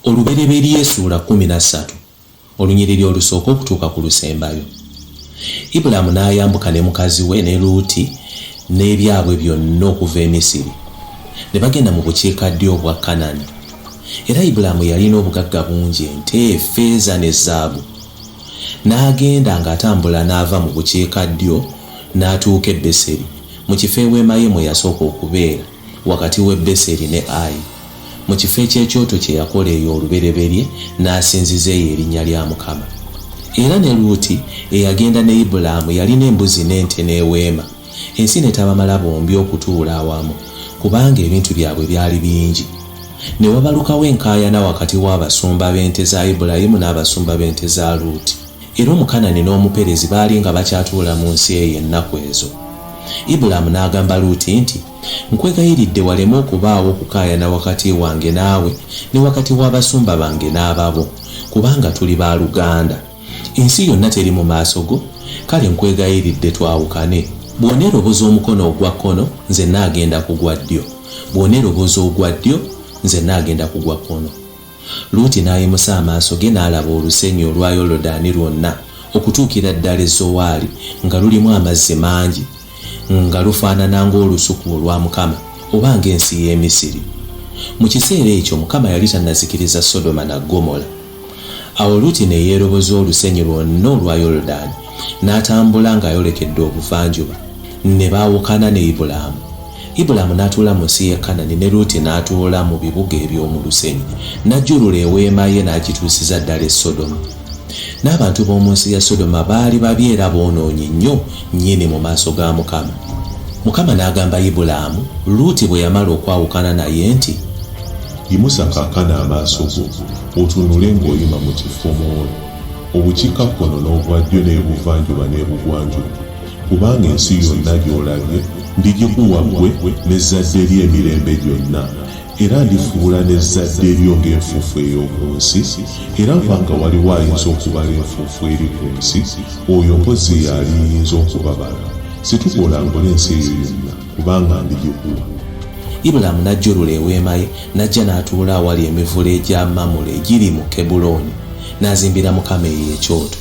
Olubereberye essuula 13, olunyiriri olusooka okutuuka ku lusembayo. Ibulaamu n'ayambuka ne mukazi we ne Luuti n'ebyabwe byonna okuva e Misiri, ne bagenda mu bukiikaddyo obwa Kanani. Era Ibulaamu yalina obugagga bungi, ente, ffeeza ne zaabu. N'agenda ng'atambula n'ava mu bukiikaddyo n'atuuka e Beseri, mu kifo eweema ye mwe yasooka okubeera, wakati w'e Beseri ne Ayi, mu kifo eky'ekyoto kye yakola eyo olubereberye, n'asinziza eyo erinnya lya Mukama. Era ne Luuti, eyagenda ne Ibulaamu, yalina embuzi n'ente n'eweema. Ensi n'etabamala bombi okutuula awamu, kubanga ebintu byabwe byali bingi. Ne wabalukawo enkaayana wakati w'abasumba b'ente za Ibulayimu n'abasumba b'ente za Luuti. Era Omukanani n'Omuperezi baali nga bakyatuula mu nsi eyo ennaku ezo. Ibulaamu n'agamba Luuti nti, Nkwegayiridde waleme okubaawo okukaayana wakati wange naawe ne wakati w'abasumba bange n'ababo, kubanga tuli ba luganda. Ensi yonna teri mu maaso go? Kale nkwegayiridde twawukane. Bw'oneeroboza omukono ogwa kkono, nze nnaagenda ku gwa ddyo, bw'oneeroboza ogwa ddyo, nze nnaagenda ku gwa kkono. Luuti n'ayimusa amaaso ge n'alaba olusenyi olwa Yoludaani lwonna okutuukira ddala e Zowaali nga lulimu amazzi mangi, nga lufaanana ng'olusuku olwa Mukama, oba ng'ensi y'e Misiri. Mu kiseera ekyo Mukama yali tannazikiriza Sodoma na Ggomola. Awo Luuti ne yeeroboza olusenyi lwonna olwa Yoludaani, n'atambula ng'ayolekedde obuvanjuba. Ne baawukana ne Ibulaamu. Ibulaamu n'atuula mu nsi y'e Kanani, ne Luuti n'atuula mu bibuga eby'omu lusenyi, n'ajjulula eweema ye n'agituusiza ddala e Sodoma. N'abantu b'omu nsi ya Sodoma baali babi era boonoonyi nnyo nnyini mu maaso ga Mukama. Mukama n'agamba Ibulaamu, Luuti bwe yamala okwawukana naye nti. Yimusa kaakano amaaso go, otunule ng'oyima mu kifo mw'oli, obukiikakkono n'obwa ddyo n'ebuvanjuba n'ebugwanjuba, kubanga ensi yonna gy'olabye ndigikuwa ggwe n'ezzadde lyo emirembe gyonna, era ndifuula n'ezzadde lyo ng'enfuufu ey'oku nsi, era oba nga waliwo ayinza okubala enfuufu eri ku nsi, oyo mpozzi y'aliyinza okubabala. Situka olambule ensi eyo yonna, kubanga ndigikuwa. Ibulaamu n'ajjulula eweema ye, n'ajja n'atuula awali emivule gya Mamule egiri mu Kebbulooni, n'azimbira Mukama eyo ekyoto.